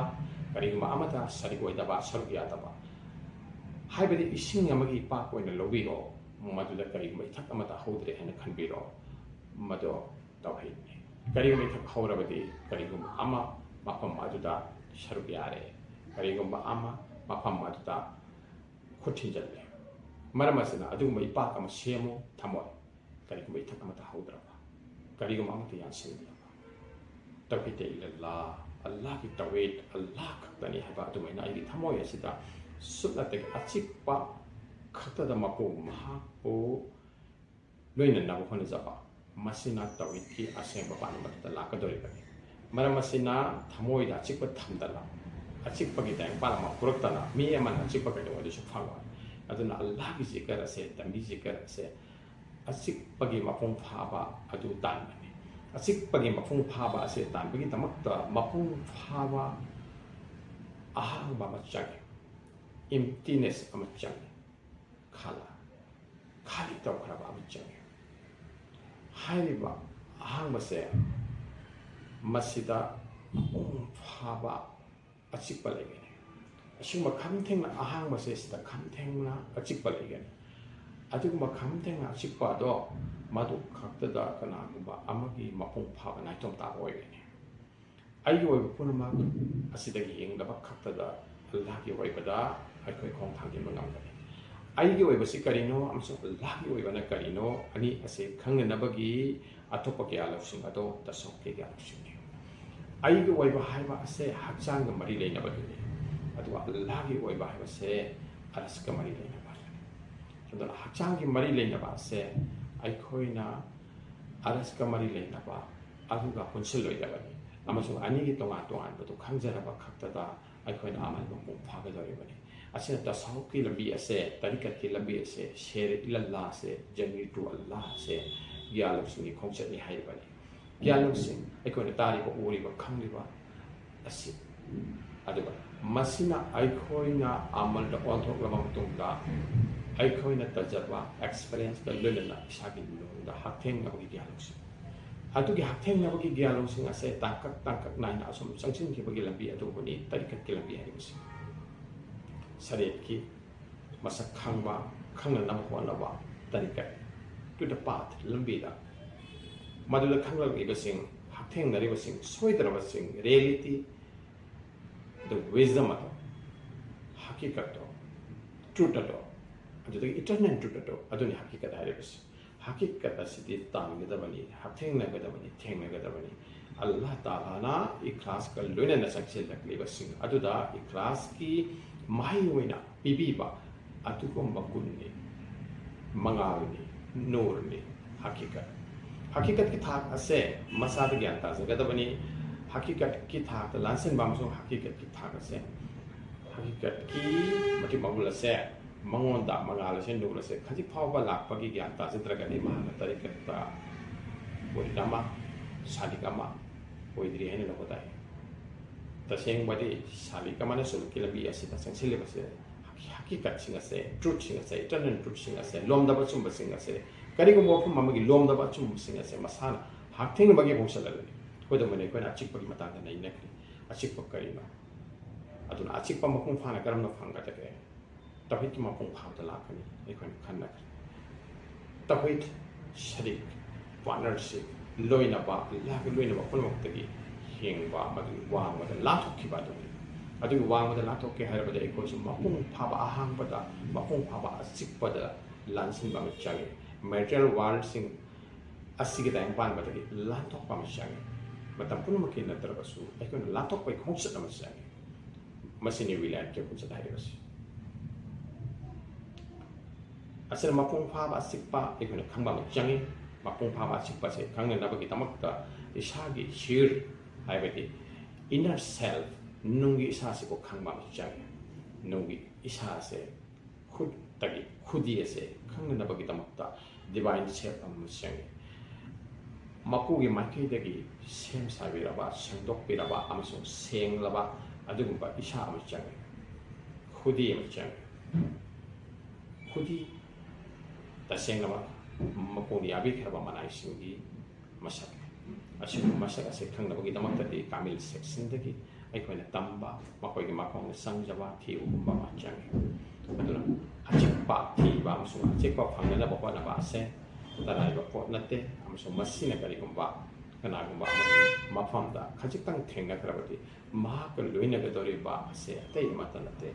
ꯀꯔꯤꯒꯨꯝꯕ ꯑꯃꯠꯇ ꯁꯔꯤꯛ ꯑꯣꯏꯗꯕ, ꯁꯔꯨꯛ ꯌꯥꯗꯕ꯫ ꯍꯥꯏꯕꯗꯤ ꯏꯁꯤꯡ ꯑꯃꯒꯤ ꯏꯄꯥꯛ ꯑꯣꯏꯅ ꯂꯧꯕꯤꯔꯣ, ꯃꯗꯨꯗ ꯀꯔꯤꯒꯨꯝꯕ ꯏꯊꯛ ꯑꯃꯠꯇ ꯍꯧꯗ꯭ꯔꯦ ꯍꯥꯏꯅ ꯈꯟꯕꯤꯔꯣ, ꯃꯗꯨ ꯇꯧꯍꯩꯗꯦ꯫ ꯀꯔꯤꯒꯨꯝꯕ ꯏꯊꯛ ꯍꯧꯔꯕꯗꯤ ꯀꯔꯤꯒꯨꯝꯕ ꯑꯃ ꯃꯐꯝ ꯑꯗꯨꯗ ꯁꯔꯨꯛ ꯌꯥꯔꯦ, ꯀꯔꯤꯒꯨꯝꯕ ꯑꯃ ꯃꯐꯝ ꯑꯗꯨꯗ ꯈꯨꯠ ꯊꯤꯟꯖꯤꯜꯂꯦ꯫ ꯃꯔꯝ ꯑꯁꯤꯅ ꯑꯗꯨꯒꯨꯝꯕ ꯏꯄꯥꯛ ꯑꯃ ꯁꯦꯝꯃꯨ ꯊꯝꯃꯣꯏ꯫ ꯀꯔꯤꯒꯨꯝꯕ ꯏꯊꯛ ꯑꯃꯠꯇ ꯍꯧꯗ꯭ꯔꯕ, ꯀꯔꯤꯒꯨꯝꯕ ꯑꯃꯠꯇ ꯌꯥꯟꯁꯤꯟꯗ꯭ꯔꯕ꯫ ꯇꯧꯍꯤꯗ ꯏꯜꯂꯜꯂꯥ, ꯑꯜꯂꯥꯍꯒꯤ ꯇꯧꯍꯤꯗ, ꯑꯜꯂꯥꯍ ꯈꯛꯇꯅꯤ ꯍꯥꯏꯕ ꯑꯗꯨꯃꯥꯏꯅ ꯑꯩꯒꯤ ꯊꯃꯣꯏ ꯑꯁꯤꯗ ꯁꯨꯞꯅꯇꯒꯤ ꯑꯆꯤꯛꯄ ꯈꯛꯇꯗ ꯃꯄꯨ ꯃꯍꯥꯛꯄꯨ ꯂꯣꯏꯅꯅꯕ ꯍꯣꯠꯅꯖꯕ꯫ ꯃꯁꯤꯅ ꯇꯧꯏꯠꯀꯤ ꯑꯁꯦꯡꯕ ꯄꯥꯟꯗꯝ ꯑꯗꯨꯗ ꯂꯥꯛꯀꯗꯧꯔꯤꯕꯅꯤ꯫ ꯃꯔꯝ ꯑꯁꯤꯅ ꯊꯃꯣꯏꯗ ꯑꯆꯤꯛꯄ ꯊꯝꯗꯅ, ꯑꯆꯤꯛꯄꯒꯤ ꯇꯥꯏꯕꯪꯄꯥꯟ ꯑꯃ ꯄꯨꯔꯛꯇꯅ ꯃꯤ ꯑꯃꯅ ꯑꯆꯤꯛꯄ ꯀꯩꯗꯧꯉꯩꯗꯁꯨ ꯐꯪꯂꯣꯏ꯫ ꯑꯗꯨꯅ ꯑꯜꯂꯥꯍꯒꯤ ꯖꯤꯀꯔ ꯑꯁꯦ, ꯇꯝꯕꯤ ꯖꯤꯀꯔ ꯑꯁꯦ ꯑꯆꯤꯛꯄꯒꯤ ꯃꯄꯨꯡ ꯐꯥꯕ ꯑꯗꯨ ꯇꯥꯟꯕꯅꯤ꯫ ꯑꯆꯤꯛꯄꯒꯤ ꯃꯄꯨꯡ ꯐꯥꯕ ꯑꯁꯦ ꯇꯥꯟꯕꯒꯤꯗꯃꯛꯇ ꯃꯄꯨꯡ ꯐꯥꯕ ꯑꯍꯥꯡꯕ ꯑꯃ ꯆꯪꯏ, emptiness ꯑꯃ ꯆꯪꯏ, ꯈꯥꯂꯥ, ꯈꯥꯂꯤ ꯇꯧꯈ꯭ꯔꯕ ꯑꯃ ꯆꯪꯏ꯫ ꯍꯥꯏꯔꯤꯕ ꯑꯍꯥꯡꯕꯁꯦ, ꯃꯁꯤꯗ ꯃꯄꯨꯡ ꯐꯥꯕ ꯑꯆꯤꯛꯄ ꯂꯩꯒꯅꯤ꯫ ꯑꯁꯤꯒꯨꯝꯕ ꯈꯝ ꯊꯦꯡꯅ ꯑꯍꯥꯡꯕꯁꯦ, ꯁꯤꯗ ꯈꯝ ꯊꯦꯡꯅ ꯑꯆꯤꯛꯄ ꯂꯩꯒꯅꯤ꯫ ꯑꯗꯨꯒꯨꯝꯕ ꯈꯝ ꯊꯦꯡꯅ ꯑꯆꯤꯛꯄ ꯑꯗꯣ ꯃꯗꯨ ꯈꯛꯇꯗ ꯀꯅꯥꯒꯨꯝꯕ ꯑꯃꯒꯤ ꯃꯄꯨꯡ ꯐꯥꯕ ꯅꯥꯏꯇꯣꯝ ꯇꯥꯕ ꯑꯣꯏꯒꯅꯤ꯫ ꯑꯩꯒꯤ ꯑꯣꯏꯕ ꯄꯨꯝꯅꯃꯛ ꯑꯁꯤꯗꯒꯤ ꯌꯦꯡꯗꯕ ꯈꯛꯇꯗ ꯑꯜꯂꯥꯍꯒꯤ ꯑꯣꯏꯕꯗ ꯑꯩꯈꯣꯏ ꯈꯣꯡ ꯊꯥꯡꯖꯤꯟꯕ ꯉꯝꯒꯅꯤ꯫ ꯑꯩꯒꯤ ꯑꯣꯏꯕꯁꯤ ꯀꯔꯤꯅꯣ ꯑꯃꯁꯨꯡ ꯑꯜꯂꯥꯍꯒꯤ ꯑꯣꯏꯕꯅ ꯀꯔꯤꯅꯣ, ꯑꯅꯤ ꯑꯁꯤ ꯈꯪꯅꯅꯕꯒꯤ ꯑꯇꯣꯞꯄ ꯀꯌꯥ ꯂꯧꯁꯤꯡ ꯑꯗꯣ ꯇꯁꯧꯐꯀꯤ ꯀꯌꯥ ꯂꯧꯁꯤꯡꯅꯤ꯫ ꯑꯩꯒꯤ ꯑꯣꯏꯕ ꯍꯥꯏꯕ ꯑꯁꯦ ꯍꯛꯆꯥꯡꯒ ꯃꯔꯤ ꯂꯩꯅꯕꯗꯨꯅꯤ, ꯑꯗꯨꯒ ꯑꯜꯂꯥꯍꯒꯤ ꯑꯣꯏꯕ ꯍꯥꯏꯕꯁꯦ ꯑꯔꯁꯀ ꯃꯔꯤ ꯂꯩꯅꯕ꯫ ꯑꯗꯨꯅ ꯍꯛꯆꯥꯡꯒꯤ ꯃꯔꯤ ꯂꯩꯅꯕ ꯑꯁꯦ ꯑꯩꯈꯣꯏꯅ ꯑꯔꯁꯀ ꯃꯔꯤ ꯂꯩꯅꯕ ꯑꯗꯨꯒ ꯄꯨꯟꯁꯤꯜꯂꯣꯏꯗꯕꯅꯤ, ꯑꯃꯁꯨꯡ ꯑꯅꯤꯒꯤ ꯇꯣꯉꯥꯟ ꯇꯣꯉꯥꯟꯕꯗꯨ ꯈꯪꯖꯔꯕ ꯈꯛꯇꯗ ꯑꯩꯈꯣꯏꯅ ꯑꯃꯜ ꯃꯄꯨꯡ ꯐꯥꯒꯗꯧꯔꯤꯕꯅꯤ꯫ ꯑꯁꯤꯅ ꯇꯁꯧꯐꯀꯤ ꯂꯝꯕꯤ ꯑꯁꯦ, ꯇꯔꯤꯀꯠꯀꯤ ꯂꯝꯕꯤ ꯑꯁꯦ, ꯁꯦꯔ ꯏꯂꯜꯂꯥ ꯑꯁꯦ, journey to Allah ꯑꯁꯦ ꯒ꯭ꯌꯥꯟ ꯂꯧꯁꯤꯡꯒꯤ ꯈꯣꯡꯆꯠꯅꯤ ꯍꯥꯏꯔꯤꯕꯅꯤ꯫ ꯒ꯭ꯌꯥꯟ ꯂꯧꯁꯤꯡ, ꯑꯩꯈꯣꯏꯅ ꯇꯥꯔꯤꯕ, ꯎꯔꯤꯕ, ꯈꯪꯂꯤꯕ ꯑꯁꯤ, ꯑꯗꯨꯒ ꯃꯁꯤꯅ ꯑꯩꯈꯣꯏꯅ ꯑꯃꯜꯗ ꯑꯣꯟꯊꯣꯛꯂꯕ ꯃꯇꯨꯡꯗ, ꯑꯩꯈꯣꯏꯅ ꯇꯖꯔꯕ experienceꯀ ꯂꯣꯏꯅꯅ ꯏꯁꯥꯒꯤ ꯅꯨꯡꯗ ꯍꯛꯊꯦꯡꯅꯕꯒꯤ ꯒ꯭ꯌꯥꯟ ꯂꯧꯁꯤꯡ, ꯑꯗꯨꯒꯤ ꯍꯛꯊꯦꯡꯅꯕꯒꯤ ꯒ꯭ꯌꯥꯟ ꯂꯧꯁꯤꯡ ꯑꯁꯦ ꯇꯥꯡꯀꯛ ꯇꯥꯡꯀꯛ ꯅꯥꯏꯅ ꯑꯁꯨꯝ ꯆꯪꯁꯤꯟꯈꯤꯕꯒꯤ ꯂꯝꯕꯤ ꯑꯗꯨꯕꯨꯅꯤ ꯇꯔꯤꯀꯠꯀꯤ ꯂꯝꯕꯤ ꯍꯥꯏꯔꯤꯕꯁꯤ꯫ ꯁꯔꯤꯌꯠꯀꯤ ꯃꯁꯛ ꯈꯪꯕ, ꯈꯪꯅꯅꯕ ꯍꯣꯠꯅꯕ, ꯇꯔꯤꯀꯠ, to the path, ꯂꯝꯕꯤꯗ ꯃꯗꯨꯗ ꯈꯪꯂꯛꯂꯤꯕꯁꯤꯡ, ꯍꯛꯊꯦꯡꯅꯔꯤꯕꯁꯤꯡ, ꯁꯣꯏꯗ꯭ꯔꯕꯁꯤꯡ, reality, the wisdom ꯑꯗꯣ, ꯍꯀꯤꯀꯠꯇꯣ, truth ꯑꯗꯣ, ꯑꯗꯨꯗꯒꯤ eternal truth ꯑꯗꯣ, ꯑꯗꯨꯅꯤ ꯍꯀꯤꯀꯠ ꯍꯥꯏꯔꯤꯕꯁꯤ꯫ ꯍꯀꯤꯀꯠ ꯑꯁꯤꯗꯤ ꯇꯥꯟꯒꯗꯕꯅꯤ, ꯍꯛꯊꯦꯡꯅꯒꯗꯕꯅꯤ, ꯊꯦꯡꯅꯒꯗꯕꯅꯤ꯫ ꯑꯜꯂꯥꯍ ꯇꯥꯂꯥꯅ ꯏꯈ꯭ꯂꯥꯁꯀ ꯂꯣꯏꯅꯅ ꯆꯪꯁꯤꯜꯂꯛꯂꯤꯕꯁꯤꯡ ꯑꯗꯨꯗ ꯏꯈ꯭ꯂꯥꯁꯀꯤ ꯃꯍꯩ ꯑꯣꯏꯅ ꯄꯤꯕꯤꯕ ꯑꯗꯨꯒꯨꯝꯕ ꯒꯨꯟꯅꯤ, ꯃꯉꯥꯜꯅꯤ, ꯅꯨꯔꯅꯤ, ꯍꯀꯤꯀꯠ꯫ ꯍꯀꯤꯀꯠꯀꯤ ꯊꯥꯛ ꯑꯁꯦ ꯃꯁꯥꯗ ꯒ꯭ꯌꯥꯟ ꯇꯥꯖꯒꯗꯕꯅꯤ꯫ ꯍꯀꯤꯀꯠꯀꯤ ꯊꯥꯛꯇ ꯂꯥꯟꯁꯤꯟꯕ ꯑꯃꯁꯨꯡ ꯍꯀꯤꯀꯠꯀꯤ ꯊꯥꯛ ꯑꯁꯦ, ꯍꯀꯤꯀꯠꯀꯤ ꯃꯇꯤꯛ ꯃꯒꯨꯜ ꯑꯁꯦ ꯃꯉꯣꯟꯗ, ꯃꯉꯥꯜ ꯑꯁꯦ, ꯅꯨꯔ ꯑꯁꯦ ꯈꯖꯤꯛ ꯐꯥꯎꯕ ꯂꯥꯛꯄꯒꯤ ꯒ꯭ꯌꯥꯟ ꯇꯥꯖꯗ꯭ꯔꯒꯗꯤ ꯃꯍꯥꯛꯅ ꯇꯔꯤꯀꯠꯇ ꯃꯨꯔꯤꯗ ꯑꯃ, ꯁꯥꯂꯤꯛ ꯑꯃ ꯑꯣꯏꯗ꯭ꯔꯤ ꯍꯥꯏꯅ ꯂꯧꯕ ꯇꯥꯏ꯫ ꯇꯁꯦꯡꯕꯗꯤ ꯁꯥꯂꯤꯛ ꯑꯃꯅ ꯆꯨꯝꯃꯛꯀꯤ ꯂꯝꯕꯤ ꯑꯁꯤꯗ ꯆꯪꯁꯤꯜꯂꯤꯕꯁꯦ ꯍꯀꯤꯀꯠꯁꯤꯡ ꯑꯁꯦ, ꯇ꯭ꯔꯨꯠꯁꯤꯡ ꯑꯁꯦ, ꯏꯇꯔꯅꯦꯜ ꯇ꯭ꯔꯨꯠꯁꯤꯡ ꯑꯁꯦ, ꯂꯣꯝꯗꯕ ꯑꯆꯨꯝꯕꯁꯤꯡ ꯑꯁꯦ, ꯀꯔꯤꯒꯨꯝꯕ ꯋꯥꯐꯝ ꯑꯃꯒꯤ ꯂꯣꯝꯗꯕ ꯑꯆꯨꯝꯕꯁꯤꯡ ꯑꯁꯦ ꯃꯁꯥꯅ ꯍꯛꯊꯦꯡꯅꯃꯛ ꯌꯦꯡꯍꯧ ꯆꯠꯂꯒꯅꯤ꯫ ꯈꯨꯗꯝ ꯑꯣꯏꯅ ꯑꯩꯈꯣꯏꯅ ꯑꯆꯤꯛꯄꯒꯤ ꯃꯇꯥꯡꯗ ꯅꯩꯅꯈ꯭ꯔꯤ꯫ ꯑꯆꯤꯛꯄ ꯀꯔꯤꯅꯣ? ꯑꯗꯨꯅ ꯑꯆꯤꯛꯄ ꯃꯄꯨꯡ ꯐꯥꯅ ꯀꯔꯝꯅ ꯐꯪꯒꯗꯒꯦ? ꯇꯧꯍꯤꯗꯀꯤ ꯃꯄꯨꯡ ꯐꯥꯕꯗ ꯂꯥꯛꯀꯅꯤ ꯑꯩꯈꯣꯏꯅ ꯈꯟꯅꯈ꯭ꯔꯦ꯫ ꯇꯧꯍꯤꯗ, ꯁꯔꯤꯛ, ꯄꯥꯔꯠꯅꯔꯁꯤꯞ, ꯂꯣꯏꯅꯕ, ꯂꯥꯛꯀꯤ ꯂꯣꯏꯅꯕ ꯄꯨꯝꯅꯃꯛꯇꯒꯤ ꯍꯦꯡꯕ ꯑꯃꯗꯤ ꯋꯥꯡꯃꯗ ꯂꯥꯟꯊꯣꯛꯈꯤꯕ ꯑꯗꯨꯅꯤ꯫ ꯑꯗꯨꯒꯤ ꯋꯥꯡꯃꯗ ꯂꯥꯟꯊꯣꯛꯀꯦ ꯍꯥꯏꯔꯕꯗꯤ ꯑꯩꯈꯣꯏꯁꯨ ꯃꯄꯨꯡ ꯐꯥꯕ ꯑꯍꯥꯡꯕꯗ, ꯃꯄꯨꯡ ꯐꯥꯕ ꯑꯆꯤꯛꯄꯗ ꯂꯥꯟꯁꯤꯟꯕ ꯑꯃ ꯆꯪꯏ꯫ ꯃꯦꯇꯔꯤꯌꯦꯜ ꯋꯥꯔꯜꯁꯤꯡ ꯑꯁꯤꯒꯤ ꯇꯥꯏꯕꯪ ꯄꯥꯟꯕꯗꯒꯤ ꯂꯥꯟꯊꯣꯛꯄ ꯑꯃ ꯆꯪꯏ꯫ ꯃꯇꯝ ꯄꯨꯝꯅꯃꯛꯀꯤ ꯅꯠꯇ꯭ꯔꯕꯁꯨ ꯑꯩꯈꯣꯏꯅ ꯂꯥꯟꯊꯣꯛꯄꯒꯤ ꯈꯣꯡꯆꯠ ꯑꯃ ꯆꯪꯏ꯫ ꯃꯁꯤꯅꯤ ꯋꯤꯂꯤꯌꯝ ꯀꯦ ꯈꯣꯡꯆꯠ ꯍꯥꯏꯔꯤꯕꯁꯤ꯫ ꯑꯁꯤꯅ ꯃꯄꯨꯡ ꯐꯥꯕ ꯑꯆꯤꯛꯄ ꯑꯩꯈꯣꯏꯅ ꯈꯪꯕ ꯑꯃ ꯆꯪꯏ꯫ ꯃꯄꯨꯡ ꯐꯥꯕ ꯑꯆꯤꯛꯄꯁꯦ ꯈꯪꯅꯅꯕꯒꯤꯗꯃꯛꯇ ꯏꯁꯥꯒꯤ ꯁꯤꯔ, ꯍꯥꯏꯕꯗꯤ ꯏꯟꯅꯔ ꯁꯦꯜꯐ, ꯅꯨꯡꯒꯤ ꯏꯁꯥꯁꯤꯕꯨ ꯈꯪꯕ ꯑꯃ ꯆꯪꯏ꯫ ꯅꯨꯡꯒꯤ ꯏꯁꯥꯁꯦ, ꯈꯨꯠꯇꯒꯤ ꯈꯨꯗꯤ ꯑꯁꯦ ꯈꯪꯅꯅꯕꯒꯤꯗꯃꯛꯇ ꯗꯤꯚꯥꯏꯟ ꯁꯦꯞ ꯑꯃ ꯆꯪꯏ꯫ ꯃꯄꯨꯒꯤ ꯃꯥꯏꯀꯩꯗꯒꯤ ꯁꯦꯝ ꯁꯥꯕꯤꯔꯕ, ꯁꯦꯡꯗꯣꯛꯄꯤꯔꯕ ꯑꯃꯁꯨꯡ ꯁꯦꯡꯂꯕ ꯑꯗꯨꯒꯨꯝꯕ ꯏꯁꯥ ꯑꯃ ꯆꯪꯏ꯫ ꯈꯨꯗꯤ ꯑꯃ ꯆꯪꯏ꯫ ꯈꯨꯗꯤ ꯇꯁꯦꯡꯂꯕ ꯃꯄꯨꯅ ꯌꯥꯕꯤꯈ꯭ꯔꯕ ꯃꯅꯥꯏꯁꯤꯡꯒꯤ ꯃꯁꯛ꯫ ꯑꯁꯤꯒꯨꯝꯕ ꯃꯁꯛ ꯑꯁꯤ ꯈꯪꯅꯕꯒꯤꯗꯃꯛꯇꯗꯤ ꯀꯥꯃꯤꯜ ꯁꯦꯛꯁꯟꯗꯒꯤ ꯑꯩꯈꯣꯏꯅ ꯇꯝꯕ, ꯃꯈꯣꯏꯒꯤ ꯃꯈꯣꯡꯗ ꯆꯪꯖꯕ, ꯊꯤꯕꯒꯨꯝꯕ ꯑꯃ ꯆꯪꯏ꯫ ꯑꯗꯨꯅ ꯑꯆꯤꯛꯄ ꯊꯤꯕ ꯑꯃꯁꯨꯡ ꯑꯆꯤꯛꯄ ꯐꯪꯅꯅꯕ ꯍꯣꯠꯅꯕ ꯑꯁꯦ ꯑꯔꯥꯏꯕ ꯄꯣꯠ ꯅꯠꯇꯦ, ꯑꯃꯁꯨꯡ ꯃꯁꯤꯅ ꯀꯔꯤꯒꯨꯝꯕ ꯀꯅꯥꯒꯨꯝꯕ ꯑꯃꯒꯤ ꯃꯐꯝꯗ ꯈꯖꯤꯛꯇꯪ ꯊꯦꯡꯅꯈ꯭ꯔꯕꯗꯤ ꯃꯍꯥꯛꯀ ꯂꯣꯏꯅꯒꯗꯧꯔꯤꯕ ꯑꯁꯦ ꯑꯇꯩ ꯑꯃꯠꯇ ꯅꯠꯇꯦ,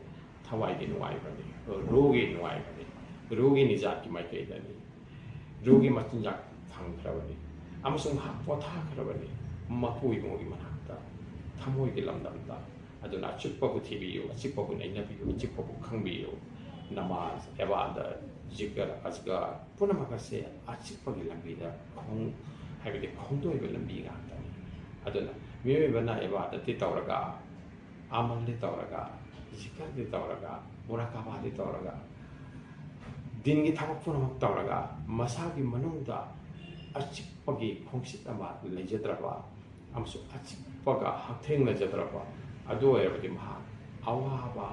ꯊꯋꯥꯏꯒꯤ ꯅꯨꯡꯉꯥꯏꯕꯅꯤ, ꯔꯨꯒꯤ ꯅꯨꯡꯉꯥꯏꯕꯅꯤ, ꯔꯨꯒꯤ ꯅꯤꯖꯥꯠꯀꯤ ꯃꯥꯏꯀꯩꯗꯅꯤ꯫ ꯔꯨꯒꯤ ꯃꯆꯤꯟꯖꯥꯛ ꯐꯪꯈ꯭ꯔꯕꯅꯤ ꯑꯃꯁꯨꯡ ꯃꯍꯥꯛ ꯄꯣꯊꯥꯈ꯭ꯔꯕꯅꯤ꯫ ꯃꯄꯨ ꯏꯕꯨꯡꯒꯤ ꯃꯅꯥꯛꯇ, ꯊꯃꯣꯏꯒꯤ ꯂꯝꯗꯝꯗ꯫ ꯑꯗꯨꯅ ꯑꯆꯤꯛꯄꯕꯨ ꯊꯤꯕꯤꯌꯨ, ꯑꯆꯤꯛꯄꯕꯨ ꯅꯩꯅꯕꯤꯌꯨ, ꯑꯆꯤꯛꯄꯕꯨ ꯈꯪꯕꯤꯌꯨ꯫ ꯅꯃꯥꯖ, ꯏꯕꯥꯗꯠ, ꯖꯤꯀꯔ, ꯑꯖꯒꯥꯔ ꯄꯨꯝꯅꯃꯛ ꯑꯁꯦ ꯑꯆꯤꯛꯄꯒꯤ ꯂꯝꯕꯤꯗ ꯈꯣꯡ, ꯍꯥꯏꯕꯗꯤ ꯈꯣꯡꯗꯣꯏꯕ ꯂꯝꯕꯤ ꯉꯥꯛꯇꯅꯤ꯫ ꯑꯗꯨꯅ ꯃꯤꯑꯣꯏꯕꯅ ꯏꯕꯥꯗꯠꯇꯤ ꯇꯧꯔꯒ, ꯑꯃꯜꯗꯤ ꯇꯧꯔꯒ, ꯖꯤꯀꯔꯗꯤ ꯇꯧꯔꯒ, ꯃꯨꯔꯥꯀꯥꯕꯥꯗꯤ ꯇꯧꯔꯒ, ꯗꯤꯟꯒꯤ ꯊꯕꯛ ꯄꯨꯝꯅꯃꯛ ꯇꯧꯔꯒ, ꯃꯁꯥꯒꯤ ꯃꯅꯨꯡꯗ ꯑꯆꯤꯛꯄꯒꯤ ꯈꯣꯡꯆꯠ ꯑꯃ ꯂꯩꯖꯗ꯭ꯔꯕ ꯑꯃꯁꯨꯡ ꯑꯆꯤꯛꯄꯒ ꯍꯛꯊꯦꯡꯅꯖꯗ꯭ꯔꯕ ꯑꯗꯨ ꯑꯣꯏꯔꯕꯗꯤ ꯃꯍꯥꯛ ꯑꯋꯥꯕ,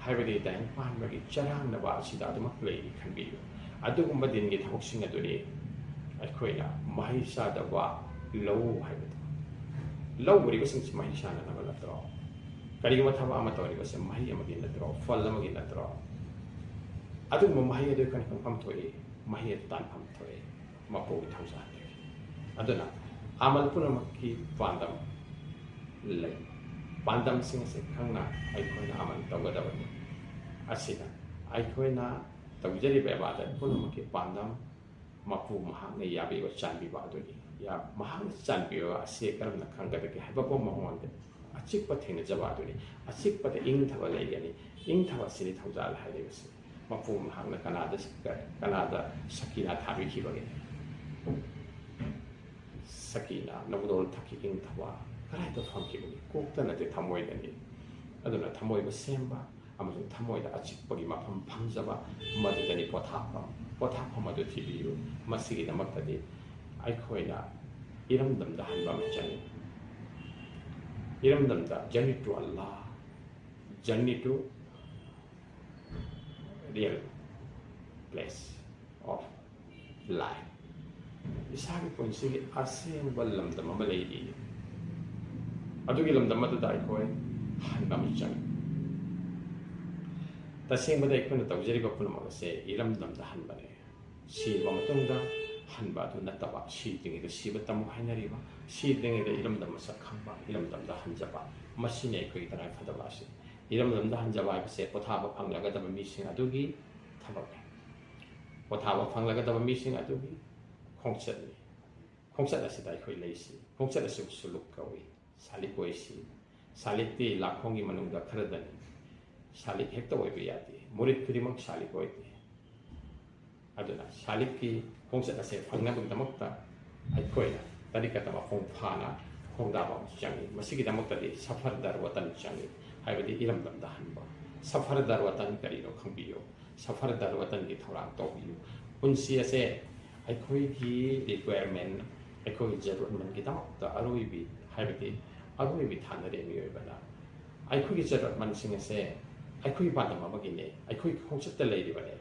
ꯍꯥꯏꯕꯗꯤ ꯇꯥꯏꯕꯪ ꯄꯥꯟꯕꯒꯤ ꯆꯔꯥꯡꯅꯕ ꯑꯁꯤꯗ ꯑꯗꯨꯃꯛ ꯂꯩꯔꯤ ꯈꯟꯕꯤꯌꯨ꯫ ꯑꯗꯨꯒꯨꯝꯕ ꯗꯤꯟꯒꯤ ꯊꯕꯛꯁꯤꯡ ꯑꯗꯨꯅꯤ ꯑꯩꯈꯣꯏꯅ ꯃꯍꯩ ꯆꯥꯗꯕ ꯂꯧ ꯍꯥꯏꯕꯗꯣ꯫ ꯂꯧ ꯎꯔꯤꯕꯁꯤꯡꯁꯤ ꯃꯍꯩ ꯆꯥꯅꯅꯕ ꯅꯠꯇ꯭ꯔꯣ? ꯀꯔꯤꯒꯨꯝꯕ ꯊꯕꯛ ꯑꯃ ꯇꯧꯔꯤꯕꯁꯦ ꯃꯍꯩ ꯑꯃꯒꯤ ꯅꯠꯇ꯭ꯔꯣ? ꯐꯜ ꯑꯃꯒꯤ ꯅꯠꯇ꯭ꯔꯣ? ꯑꯗꯨꯒꯨꯝꯕ ꯃꯍꯩ ꯑꯗꯨ ꯑꯩꯈꯣꯏꯅ ꯐꯪꯐꯝ ꯊꯣꯛꯏ, ꯃꯍꯩ ꯑꯗꯨ ꯇꯥꯟꯐꯝ ꯊꯣꯛꯏ ꯃꯄꯨꯒꯤ ꯊꯧꯖꯥꯜꯗꯒꯤ꯫ ꯑꯗꯨꯅ ꯑꯃꯜ ꯄꯨꯝꯅꯃꯛꯀꯤ ꯄꯥꯟꯗꯝ ꯂꯩ꯫ ꯄꯥꯟꯗꯝꯁꯤꯡ ꯑꯁꯤ ꯈꯪꯅ ꯑꯩꯈꯣꯏꯅ ꯑꯃꯜ ꯇꯧꯒꯗꯕꯅꯤ꯫ ꯑꯁꯤꯅ ꯑꯩꯈꯣꯏꯅ ꯇꯧꯖꯔꯤꯕ ꯏꯕꯥꯗꯠ ꯄꯨꯝꯅꯃꯛꯀꯤ ꯄꯥꯟꯗꯝ ꯃꯄꯨ ꯃꯍꯥꯛꯅ ꯌꯥꯕꯤꯕ ꯆꯥꯟꯕꯤꯕ ꯑꯗꯨꯅꯤ꯫ ꯌꯥ-, ꯃꯍꯥꯛꯅ ꯆꯥꯟꯕꯤꯕ ꯑꯁꯤ ꯀꯔꯝꯅ ꯈꯪꯒꯗꯒꯦ ꯍꯥꯏꯕꯕꯨ ꯃꯉꯣꯟꯗ ꯑꯆꯤꯛꯄ ꯊꯦꯡꯅꯖꯕ ꯑꯗꯨꯅꯤ꯫ ꯑꯆꯤꯛꯄꯗ ꯏꯪꯊꯕ ꯂꯩꯒꯅꯤ꯫ ꯏꯪꯊꯕ ꯑꯁꯤꯅꯤ ꯊꯧꯖꯥꯜ ꯍꯥꯏꯔꯤꯕꯁꯤ꯫ ꯃꯄꯨ ꯃꯍꯥꯛꯅ ꯀꯅꯥꯗ, ꯀꯅꯥꯗ ꯁꯀꯤꯅꯥ ꯊꯥꯕꯤꯈꯤꯕꯒꯦ? ꯁꯀꯤꯅꯥ, ꯅꯕꯨꯗꯣꯜ ꯊꯛꯀꯤ ꯏꯪꯊꯕ ꯀꯗꯥꯏꯗ ꯐꯪꯈꯤꯕꯒꯦ? ꯀꯣꯛꯇ ꯅꯠꯇꯦ, ꯊꯃꯣꯏꯗꯅꯤ꯫ ꯑꯗꯨꯅ ꯊꯃꯣꯏꯕꯨ ꯁꯦꯝꯕ ꯑꯃꯁꯨꯡ ꯊꯃꯣꯏꯗ ꯑꯆꯤꯛꯄꯒꯤ ꯃꯐꯝ ꯐꯪꯖꯕ, ꯃꯗꯨꯗꯅꯤ ꯄꯣꯊꯥꯐꯝ꯫ ꯄꯣꯊꯥꯐꯝ ꯑꯗꯨ ꯊꯤꯕꯤꯌꯨ꯫ ꯃꯁꯤꯒꯤꯗꯃꯛꯇꯗꯤ ꯑꯩꯈꯣꯏꯅ ꯏꯔꯝꯗꯝꯗ ꯍꯟꯕ ꯑꯃ ꯆꯪꯏ꯫ ꯏꯔꯝꯗꯝꯗ, journey to Allah, journey to real place of life, ꯏꯁꯥꯒꯤ ꯄꯨꯟꯁꯤꯒꯤ ꯑꯁꯦꯡꯕ ꯂꯝꯗꯝ ꯑꯃ ꯂꯩꯔꯤ꯫ ꯑꯗꯨꯒꯤ ꯂꯝꯗꯝ ꯑꯗꯨꯗ ꯑꯩꯈꯣꯏ ꯍꯟꯕ ꯑꯃ ꯆꯪꯏ꯫ ꯇꯁꯦꯡꯕꯗ ꯑꯩꯈꯣꯏꯅ ꯇꯧꯖꯔꯤꯕ ꯄꯨꯝꯅꯃꯛ ꯑꯁꯦ ꯏꯔꯝꯗꯝꯗ ꯍꯟꯕꯅꯦ꯫ ꯁꯤꯔꯕ ꯃꯇꯨꯡꯗ ꯍꯟꯕ ꯑꯗꯨ ꯅꯠꯇꯕ, ꯁꯤꯗ꯭ꯔꯤꯉꯩꯗ ꯁꯤꯕ ꯇꯝꯃꯨ ꯍꯥꯏꯅꯔꯤꯕ, ꯁꯤꯗ꯭ꯔꯤꯉꯩꯗ ꯏꯔꯝꯗꯝ ꯃꯁꯛ ꯈꯪꯕ, ꯏꯔꯝꯗꯝꯗ ꯍꯟꯖꯕ, ꯃꯁꯤꯅꯤ ꯑꯩꯈꯣꯏꯒꯤ ꯇꯉꯥꯏ ꯐꯗꯕ ꯑꯁꯤ꯫ ꯏꯔꯝꯗꯝꯗ ꯍꯟꯖꯕ ꯍꯥꯏꯕꯁꯦ ꯄꯣꯊꯥꯕ ꯐꯪꯂꯒꯗꯕ ꯃꯤꯁꯤꯡ ꯑꯗꯨꯒꯤ ꯊꯕꯛꯅꯤ꯫ ꯄꯣꯊꯥꯕ ꯐꯪꯂꯒꯗꯕ ꯃꯤꯁꯤꯡ ꯑꯗꯨꯒꯤ ꯈꯣꯡꯆꯠꯅꯤ꯫ ꯈꯣꯡꯆꯠ ꯑꯁꯤꯗ ꯑꯩꯈꯣꯏ ꯂꯩꯁꯤ꯫ ꯈꯣꯡꯆꯠ ꯑꯁꯤꯕꯨ ꯁꯨꯂꯨꯛ ꯀꯧꯏ꯫ ꯁꯥꯂꯤꯛ ꯑꯣꯏꯁꯤ꯫ ꯁꯥꯂꯤꯛꯇꯤ ꯂꯥꯛꯈꯣꯡꯒꯤ ꯃꯅꯨꯡꯗ ꯈꯔꯗꯅꯤ꯫ ꯁꯥꯂꯤꯛ ꯍꯦꯛꯇ ꯑꯣꯏꯕ ꯌꯥꯗꯦ꯫ ꯃꯨꯔꯤꯗ ꯈꯨꯗꯤꯡꯃꯛ ꯁꯥꯂꯤꯛ ꯑꯣꯏꯗꯦ꯫ ꯑꯗꯨꯅ ꯁꯥꯂꯤꯛꯀꯤ ꯈꯣꯡꯆꯠ ꯑꯁꯦ ꯐꯪꯅꯕꯒꯤꯗꯃꯛꯇ ꯑꯩꯈꯣꯏꯅ ꯇꯔꯤꯀꯠꯇ ꯃꯄꯨꯡ ꯐꯥꯅ ꯈꯣꯡꯗꯥꯕ ꯑꯃꯁꯨ ꯆꯪꯏ꯫ ꯃꯁꯤꯒꯤꯗꯃꯛꯇꯗꯤ ꯁꯐꯔ ꯗꯔ ꯋꯥꯇꯟ ꯆꯪꯏ, ꯍꯥꯏꯕꯗꯤ ꯏꯔꯝꯗꯝꯗ ꯍꯟꯕ꯫ ꯁꯐꯔ ꯗꯔ ꯋꯥꯇꯟ ꯀꯔꯤꯅꯣ ꯈꯪꯕꯤꯌꯨ, ꯁꯐꯔ ꯗꯔ ꯋꯥꯇꯟꯒꯤ ꯊꯧꯔꯥꯡ ꯇꯧꯕꯤꯌꯨ꯫ ꯄꯨꯟꯁꯤ ꯑꯁꯦ ꯑꯩꯈꯣꯏꯒꯤ ꯔꯤꯀ꯭ꯋꯥꯌꯔꯃꯦꯟ, ꯑꯩꯈꯣꯏꯒꯤ ꯖꯔꯨꯔꯠꯃꯟꯒꯤꯗꯃꯛꯇ ꯑꯔꯣꯏꯕꯤ, ꯍꯥꯏꯕꯗꯤ ꯑꯔꯣꯏꯕꯤ ꯊꯥꯅꯔꯦ ꯃꯤꯑꯣꯏꯕꯅ꯫ ꯑꯩꯈꯣꯏꯒꯤ ꯖꯔꯨꯔꯠꯃꯟꯁꯤꯡ ꯑꯁꯦ ꯑꯩꯈꯣꯏꯒꯤ ꯄꯥꯟꯗꯝ ꯑꯃꯒꯤꯅꯦ, ꯑꯩꯈꯣꯏꯒꯤ ꯈꯣꯡꯆꯠꯇ ꯂꯩꯔꯤꯕꯅꯦ꯫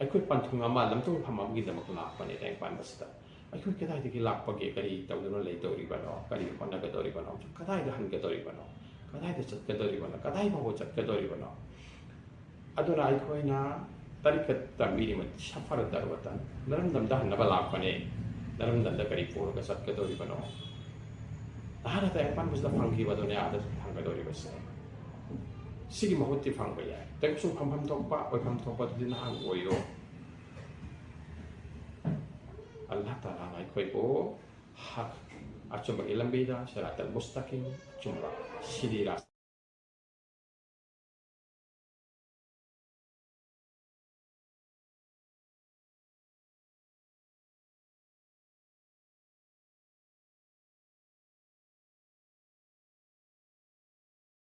ꯑꯩꯈꯣꯏ ꯄꯟꯊꯨꯡ ꯑꯃ, ꯂꯝꯊꯨꯡꯐꯝ ꯑꯃꯒꯤꯗꯃꯛ ꯂꯥꯛꯄꯅꯦ ꯇꯥꯏꯕꯪ ꯄꯥꯟꯕꯁꯤꯗ꯫ ꯑꯩꯈꯣꯏ ꯀꯗꯥꯏꯗꯒꯤ ꯂꯥꯛꯄꯒꯦ, ꯀꯔꯤ ꯇꯧꯗꯨꯅ ꯂꯩꯗꯧꯔꯤꯕꯅꯣ, ꯀꯔꯤ ꯍꯣꯠꯅꯒꯗꯧꯔꯤꯕꯅꯣ, ꯀꯗꯥꯏꯗ ꯍꯟꯒꯗꯧꯔꯤꯕꯅꯣ, ꯀꯗꯥꯏꯗ ꯆꯠꯀꯗꯧꯔꯤꯕꯅꯣ, ꯀꯗꯥꯏ ꯐꯥꯎꯕ ꯆꯠꯀꯗꯧꯔꯤꯕꯅꯣ? ꯑꯗꯨꯅ ꯑꯩꯈꯣꯏꯅ ꯇꯔꯤꯀꯠ ꯇꯝꯕꯤꯔꯤꯕ ꯁꯐꯔ ꯗꯔ ꯋꯥꯇꯟ, ꯅꯔꯝꯗꯝꯗ ꯍꯟꯅꯕ ꯂꯥꯛꯄꯅꯦ, ꯅꯔꯝꯗꯝꯗ ꯀꯔꯤ ꯄꯨꯔꯒ ꯆꯠꯀꯗꯧꯔꯤꯕꯅꯣ? ꯅꯍꯥꯛꯅ ꯇꯥꯏꯕꯪ ꯄꯥꯟꯕꯁꯤꯗ ꯐꯪꯈꯤꯕꯗꯨꯅꯦ ꯑꯥꯗ ꯐꯪꯒꯗꯧꯔꯤꯕꯁꯦ꯫ ꯁꯤꯒꯤ ꯃꯍꯨꯠꯇꯤ ꯐꯪꯕ ꯌꯥꯏ꯫ ꯇꯥꯏꯕꯪ ꯁꯨꯝ ꯐꯪꯐꯝ ꯊꯣꯛꯄ, ꯑꯣꯏꯐꯝ ꯊꯣꯛꯄꯗꯨꯗꯤ ꯅꯍꯥꯛ ꯑꯣꯏꯌꯣ꯫ ꯑꯜꯂꯥꯍ ꯇꯥꯂꯥꯅ ꯑꯩꯈꯣꯏꯕꯨ ꯍꯛ, ꯑꯆꯨꯝꯕꯒꯤ ꯂꯝꯕꯤꯗ, ꯁꯤꯔꯥꯇꯜ ꯃꯨꯁꯇꯀꯤꯝ, ꯑꯆꯨꯝꯕ ꯁꯤꯔꯤ ꯔꯥꯁ